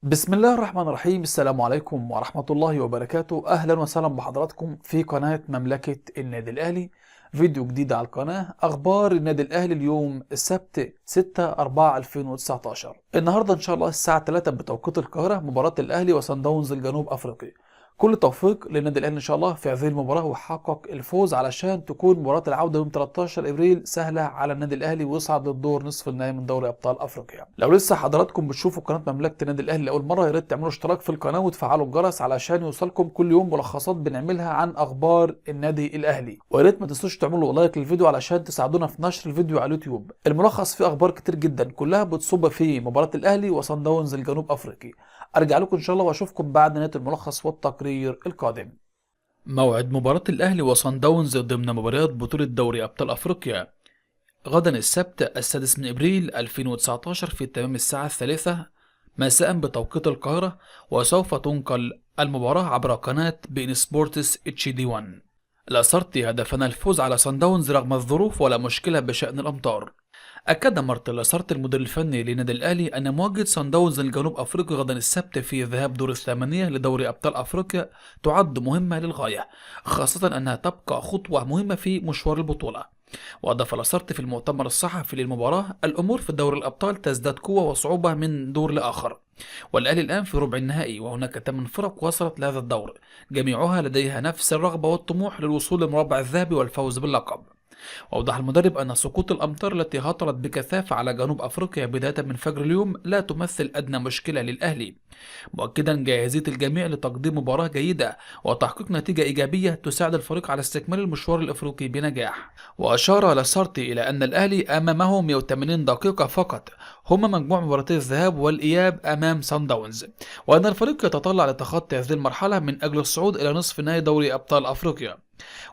بسم الله الرحمن الرحيم. السلام عليكم ورحمة الله وبركاته. أهلا وسهلا بحضراتكم في قناة مملكة النادي الأهلي. فيديو جديد على القناة، أخبار النادي الأهلي اليوم السبت 6/4/2019. النهاردة إن شاء الله الساعة 3 بتوقيت القاهرة مباراة الأهلي وصن داونز الجنوب أفريقي. كل التوفيق للنادي الأهلي إن شاء الله في هذه المباراة ويحقق الفوز علشان تكون مباراة العودة يوم 13 إبريل سهلة على النادي الأهلي ويصعد للدور نصف النهائي من دوري أبطال أفريقيا. لو لسه حضراتكم بتشوفوا قناة مملكة النادي الأهلي لأول مرة، يا ريت تعملوا اشتراك في القناة وتفعلوا الجرس علشان يوصلكم كل يوم ملخصات بنعملها عن أخبار النادي الأهلي، ويا ريت ما تنسوش تعملوا لايك للفيديو علشان تساعدونا في نشر الفيديو على اليوتيوب. الملخص فيه أخبار كتير جدا كلها بتصب في مباراة الأهلي وصن داونز الجنوب أفريقي. أرجع لكم إن شاء الله وأشوفكم بعد نهاية الملخص والتقرير القادم. موعد مباراة الأهلي وصن داونز ضمن مباريات بطولة دوري أبطال أفريقيا غدا السبت 6 2019 في تمام الساعة 3 مساء بتوقيت القاهرة، وسوف تنقل المباراة عبر قناة بين سبورتس اتش دي 1. لاسارتي هدفنا الفوز على صن داونز رغم الظروف ولا مشكلة بشأن الأمطار. أكد مارتن لاسارتي المدير الفني لنادي الأهلي أن مواجهة صن داونز الجنوب أفريقي غدا السبت في ذهاب دور الثمانية لدوري أبطال أفريقيا تعد مهمة للغاية، خاصة أنها تبقى خطوة مهمة في مشوار البطولة. وأضاف لاسارتي في المؤتمر الصحفي للمباراة: الأمور في دوري الأبطال تزداد قوة وصعوبة من دور لآخر، والأهلي الآن في ربع النهائي وهناك 8 فرق وصلت لهذا الدور جميعها لديها نفس الرغبة والطموح للوصول للمربع الذهبي والفوز باللقب. وأوضح المدرب أن سقوط الأمطار التي هطلت بكثافة على جنوب أفريقيا بداية من فجر اليوم لا تمثل أدنى مشكلة للأهلي، مؤكدا جاهزية الجميع لتقديم مباراة جيدة وتحقيق نتيجة إيجابية تساعد الفريق على استكمال المشوار الأفريقي بنجاح. وأشار لاسارتي إلى أن الأهلي أمامه 180 دقيقة فقط، هما مجموع مباراتي الذهاب والإياب أمام صن داونز، وأن الفريق يتطلع لتخطي هذه المرحلة من أجل الصعود إلى نصف نهائي دوري أبطال أفريقيا.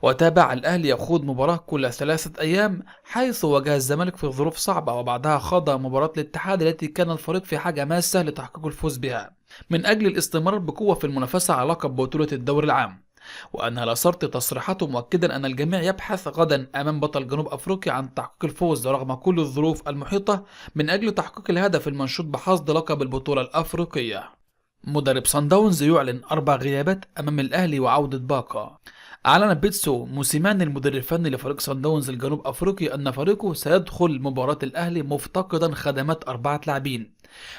وتابع الأهلي يخوض مباراة كل 3 أيام، حيث واجه الزمالك في ظروف صعبة وبعدها خاض مباراة الاتحاد التي كان الفريق في حاجة ماسة لتحقيق الفوز بها من أجل الاستمرار بقوة في المنافسة على لقب بطولة الدوري العام. وأنهى لاسارتي تصريحاته مؤكدا أن الجميع يبحث غدا أمام بطل جنوب أفريقيا عن تحقيق الفوز رغم كل الظروف المحيطة من أجل تحقيق الهدف المنشود بحصد لقب البطولة الأفريقية. مدرب صن داونز يعلن 4 غيابات أمام الأهلي وعودة باقة. أعلن بيتسو موسيماني المدير الفني لفريق صن داونز الجنوب أفريقي أن فريقه سيدخل مباراة الأهلي مفتقدا خدمات 4 لاعبين،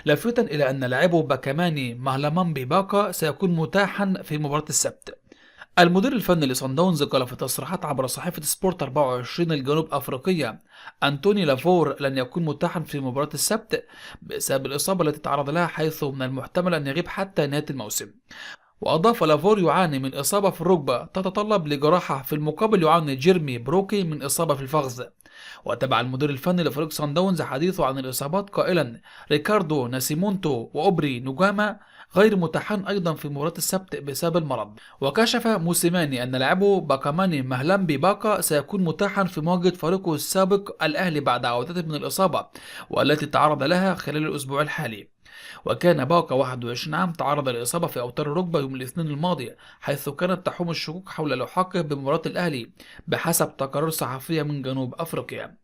لافتا إلى أن لاعبه باكاماني مهلمامبي باكا سيكون متاحا في مباراة السبت. المدير الفني لصن داونز قال في تصريحات عبر صحيفة سبورت 24 الجنوب أفريقية: أنتوني لافور لن يكون متاحا في مباراة السبت بسبب الإصابة التي تعرض لها، حيث من المحتمل أن يغيب حتى نهاية الموسم. وأضاف: لافور يعاني من إصابة في الركبة تتطلب لجراحة، في المقابل يعاني جيرمي بروكي من إصابة في الفخذ. وتابع المدير الفني لفريق صن داونز حديثه عن الإصابات قائلا: ريكاردو ناسيمونتو وأوبري نوجاما غير متاحان أيضا في مباراة السبت بسبب المرض. وكشف موسيماني أن لاعبه باكاماني مهلمبي باكا سيكون متاحا في مواجهة فريقه السابق الأهلي بعد عودته من الإصابة والتي تعرض لها خلال الأسبوع الحالي. وكان باكا 21 عام تعرض للإصابة في أوتار الركبة يوم الاثنين الماضي، حيث كانت تحوم الشكوك حول لحاقه بمباراة الأهلي بحسب تقارير صحفية من جنوب أفريقيا.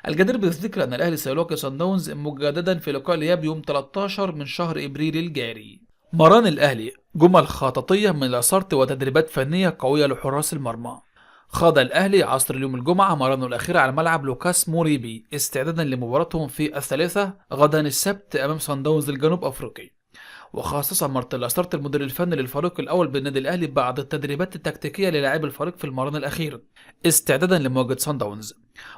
الجدير بالذكر أن الأهلي سيلاقي صن داونز مجددا في لقاء الإياب يوم 13 من شهر إبريل الجاري. مران الأهلي: جمل خططية من لاسارتي وتدريبات فنية قوية لحراس المرمى. خاض الأهلي عصر اليوم الجمعة مرانه الأخير على ملعب لوكاس موريبي استعدادا لمباراتهم في الثالثة غدا السبت أمام صن داونز الجنوب أفريقي. وخصص مارتن لاسارتي المدير الفني للفريق الأول بالنادي الأهلي بعض التدريبات التكتيكية للاعبي الفريق في المران الأخير استعدادا لمواجهة صن داونز.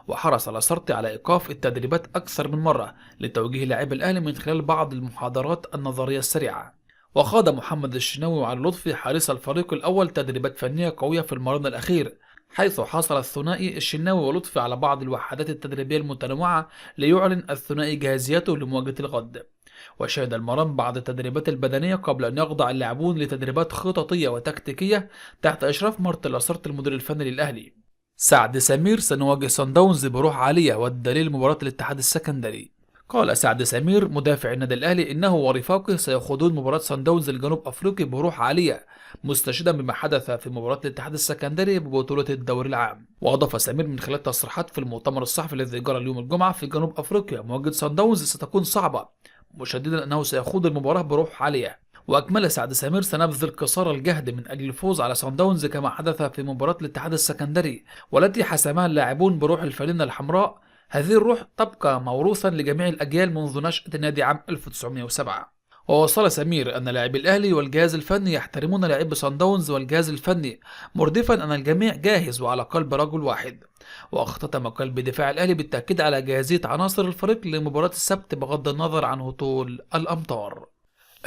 وحرص لاسارتي على إيقاف التدريبات أكثر من مرة لتوجيه لاعبي الأهلي من خلال بعض المحاضرات النظرية السريعة. وخاض محمد الشناوي وعلي لطفي حارس الفريق الأول تدريبات فنية قوية في المران الأخير، حيث حصل الثنائي الشناوي ولطفي على بعض الوحدات التدريبية المتنوعة ليعلن الثنائي جاهزيته لمواجهة الغد. وشهد المران بعض التدريبات البدنية قبل أن يخضع اللاعبون لتدريبات خططية وتكتيكية تحت إشراف مارتن لاسارتي المدير الفني للأهلي. سعد سمير: سنواجه صن داونز بروح عالية والدليل مباراة الاتحاد السكندري. قال سعد سمير مدافع النادي الأهلي إنه ورفاقه سيخوضون مباراة صن داونز الجنوب أفريقي بروح عالية، مستشهدا بما حدث في مباراة الاتحاد السكندري ببطولة الدوري العام. وأضاف سمير من خلال تصريحات في المؤتمر الصحفي الذي جرى اليوم الجمعة في جنوب أفريقيا: مواجهة صن داونز ستكون صعبة، مشددا أنه سيخوض المباراة بروح عالية. وأكمل سعد سمير: سنبذل قصارى الجهد من أجل الفوز على صن داونز كما حدث في مباراة الاتحاد السكندري والتي حسمها اللاعبون بروح الفانلة الحمراء. هذه الروح تبقى موروثا لجميع الأجيال منذ نشأة النادي عام 1907. ووصل سمير أن لاعبي الأهلي والجهاز الفني يحترمون لاعبي صن داونز والجهاز الفني، مردفا أن الجميع جاهز وعلى قلب رجل واحد. واختتم قلب دفاع الأهلي بالتأكيد على جاهزية عناصر الفريق لمباراة السبت بغض النظر عن هطول الأمطار.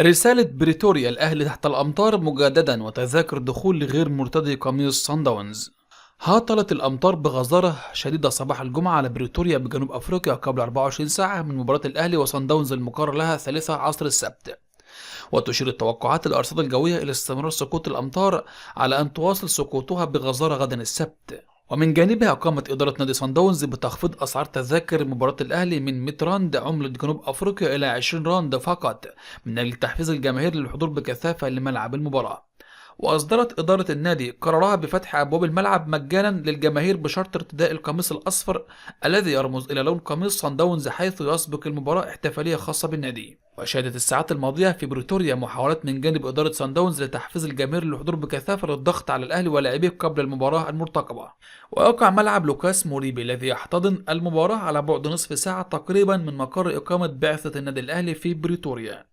رسالة بريتوريا: الأهلي تحت الأمطار مجددا وتذاكر دخول لغير مرتدي قميص صن داونز. هطلت الأمطار بغزارة شديدة صباح الجمعة على بريتوريا بجنوب أفريقيا قبل 24 ساعة من مباراة الأهلي وصن داونز المقرر لها 3 عصر السبت. وتشير التوقعات الأرصاد الجوية إلى استمرار سقوط الأمطار على أن تواصل سقوطها بغزارة غدا السبت. ومن جانبها قامت إدارة نادي صن داونز بتخفيض أسعار تذاكر مباراة الأهلي من 100 راند عملة جنوب أفريقيا إلى 20 راند فقط من أجل تحفيز الجماهير للحضور بكثافة لملعب المباراة. وأصدرت إدارة النادي قرارها بفتح أبواب الملعب مجانا للجماهير بشرط ارتداء القميص الأصفر الذي يرمز إلى لون قميص صن داونز، حيث يسبق المباراة احتفالية خاصة بالنادي. وشهدت الساعات الماضية في بريتوريا محاولات من جانب إدارة صن داونز لتحفيز الجماهير للحضور بكثافة للضغط على الأهلي ولاعبيه قبل المباراة المرتقبة. ويقع ملعب لوكاس موريبي الذي يحتضن المباراة على بعد نصف ساعة تقريبا من مقر إقامة بعثة النادي الأهلي في بريتوريا.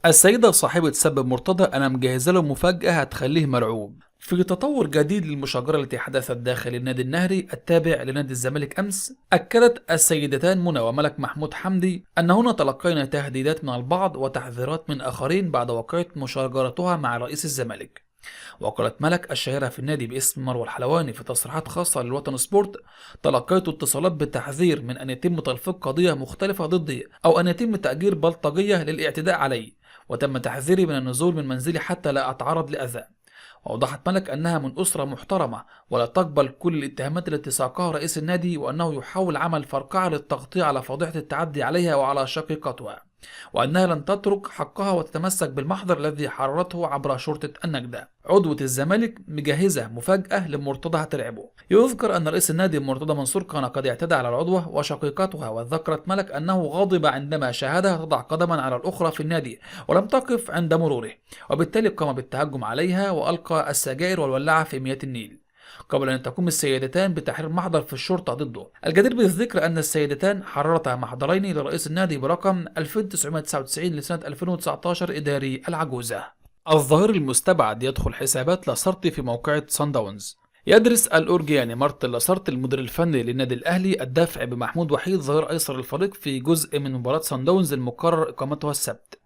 السيدة صاحبة سبب مرتضى: أنا مجهزة له مفاجأة هتخليه مرعوب. في تطور جديد للمشاجرة التي حدثت داخل النادي النهري التابع لنادي الزمالك أمس، أكدت السيدتان منى وملك محمود حمدي أنهن تلقين تهديدات من البعض وتحذيرات من آخرين بعد واقعة مشاجرتها مع رئيس الزمالك. وقالت ملك الشهيرة في النادي باسم مروة الحلواني في تصريحات خاصة للوطن سبورت: تلقيت اتصالات بالتحذير من أن يتم تلفيق قضية مختلفة ضدي أو أن يتم تأجير بلطجية للاعتداء علي، وتم تحذيري من النزول من منزلي حتى لا أتعرض لأذى. وأوضحت ملك أنها من أسرة محترمة ولا تقبل كل الاتهامات التي ساقها رئيس النادي، وأنه يحاول عمل فرقعة للتغطية على فضيحة التعدي عليها وعلى شقيقتها، وأنها لن تترك حقها وتتمسك بالمحضر الذي حررته عبر شرطة النجدة. عضوة الزمالك مجهزة مفاجأة لمرتضى هترعبه. يذكر أن رئيس النادي مرتضى منصور كان قد اعتدى على العضوة وشقيقتها، وذكرت ملك أنه غضب عندما شاهدها تضع قدما على الأخرى في النادي ولم تقف عند مروره، وبالتالي قام بالتهجم عليها وألقى السجائر والولاعة في مياه النيل قبل أن تقوم السيدتان بتحرير محضر في الشرطة ضده. الجدير بالذكر أن السيدتان حررتا محضرين لرئيس النادي برقم 2999 لسنة 2019 إداري العجوزة. الظاهر المستبعد يدخل حسابات لاسارتي في موقعة صن داونز. يدرس الأورجياني مارتن لاسارتي المدير الفني للنادي الأهلي الدافع بمحمود وحيد ظهير أيسر الفريق في جزء من مباراة صن داونز المقرر إقامتها السبت.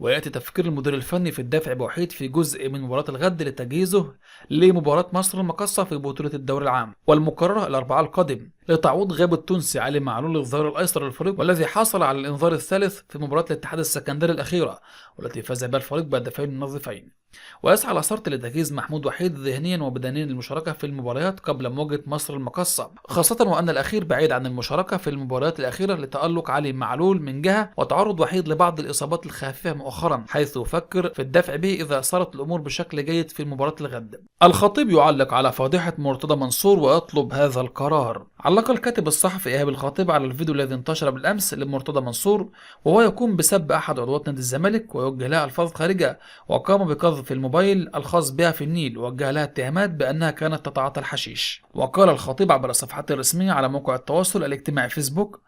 ويأتي تفكير المدير الفني في الدفع بوحيد في جزء من مباراة الغد لتجهيزه لمباراة مصر المقاصة في بطولة الدوري العام والمقررة الأربعاء القادم لتعويض غياب التونسي علي معلول الظهير الأيسر للفريق، والذي حصل على الإنذار الثالث في مباراة الاتحاد السكندري الأخيرة والتي فاز بها الفريق بهدفين نظيفين. ويسعى لاسارتي لتجهيز محمود وحيد ذهنيا وبدنيا للمشاركة في المباريات قبل مواجهة مصر المقاصة، خاصة وأن الأخير بعيد عن المشاركة في المباريات الأخيرة لتألق علي معلول من جهة وتعرض وحيد لبعض الإصابات الخفيفة مؤخرا، حيث يفكر في الدفع به إذا صارت الأمور بشكل جيد في مباراة الغد. الخطيب يعلق على فضيحة مرتضى منصور ويطلب هذا القرار. علق الكاتب الصحفي إيهاب الخطيب على الفيديو الذي انتشر بالأمس لمرتضى منصور وهو يقوم بسب أحد عضوات نادي الزمالك ويوجه لها ألفاظ خارجة، وقام بقذف الموبايل الخاص بها في النيل ووجه لها اتهامات بأنها كانت تتعاطى الحشيش. وقال الخطيب عبر صفحته الرسمية على موقع التواصل الاجتماعي فيسبوك: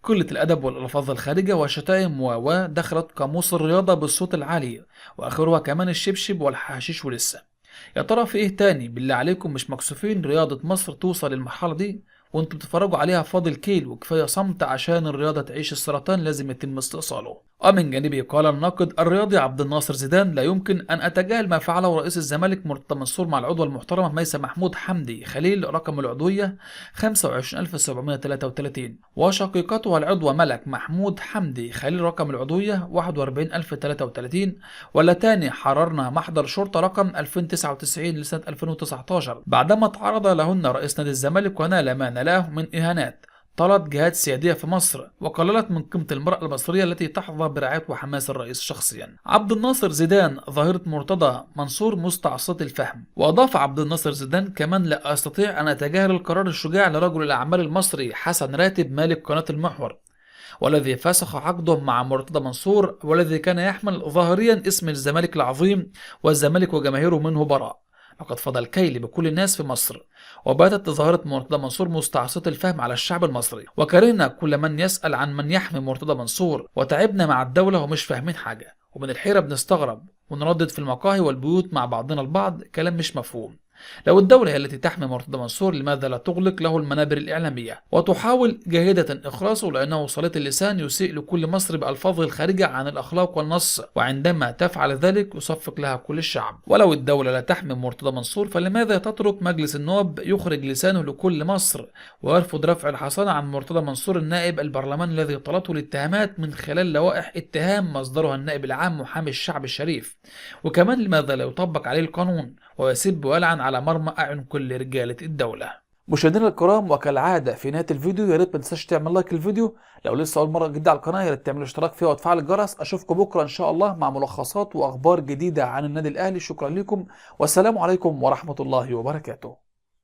قلة الأدب والألفاظ الخارجة وشتائم دخلت قاموس الرياضة بالصوت العالي، وآخرها كمان الشبشب والحشيش ولسه. يا ترى في إيه تاني؟ بالله عليكم مش مكسوفين رياضة مصر توصل للمرحلة دي وانتم بتتفرجوا عليها فاضل كيل؟ وكفاية صمت عشان الرياضة تعيش، السرطان لازم يتم استئصاله. ومن جانبه قال الناقد الرياضي عبد الناصر زيدان: لا يمكن أن أتجاهل ما فعله رئيس الزمالك مرتضى منصور مع العضوة المحترمة ميسة محمود حمدي خليل رقم العضوية 25733 وشقيقتها العضوة ملك محمود حمدي خليل رقم العضوية 41033، واللتان حررنا محضر شرطة رقم 2099 لسنة 2019 بعدما تعرض لهن رئيس نادي الزمالك ونال ما نالاه من إهانات طالت جهات سيادية في مصر وقللت من قيمة المرأة المصرية التي تحظى برعاية وحماس الرئيس شخصيا. عبد الناصر زيدان ظاهرة مرتضى منصور مستعصية الفهم. وأضاف عبد الناصر زيدان كمان: لا أستطيع أن أتجاهل القرار الشجاع لرجل الأعمال المصري حسن راتب مالك قناة المحور والذي فسخ عقده مع مرتضى منصور، والذي كان يحمل ظاهريا اسم الزمالك العظيم، والزمالك وجماهيره منه براء. لقد فضى الكيل بكل الناس في مصر، وباتت ظاهرة مرتضى منصور مستعصية الفهم على الشعب المصري، وكرهنا كل من يسأل عن من يحمي مرتضى منصور، وتعبنا مع الدولة ومش فاهمين حاجة، ومن الحيرة بنستغرب ونردد في المقاهي والبيوت مع بعضنا البعض كلام مش مفهوم. لو الدولة هي التي تحمي مرتضى منصور، لماذا لا تغلق له المنابر الإعلامية وتحاول جاهدة إخلاصه، لأنه سليط اللسان يسيء لكل مصري بألفاظه الخارجة عن الأخلاق والنص، وعندما تفعل ذلك يصفق لها كل الشعب. ولو الدولة لا تحمي مرتضى منصور، فلماذا تترك مجلس النواب يخرج لسانه لكل مصر ويرفض رفع الحصانة عن مرتضى منصور النائب البرلماني الذي طالته الاتهامات من خلال لوائح اتهام مصدرها النائب العام محامي الشعب الشريف؟ وكمان لماذا لا يطبق عليه القانون ويسب ويلعن على مرمى أعين كل رجالة الدولة؟ مشاهدينا الكرام، وكالعادة في نهاية الفيديو يا ريت ما تنساش تعمل لايك للفيديو. لو لسه أول مرة جديدة على القناة يا ريت تعمل اشتراك فيها وتفعل الجرس. أشوفكم بكرة إن شاء الله مع ملخصات وأخبار جديدة عن النادي الأهلي. شكرا لكم والسلام عليكم ورحمة الله وبركاته.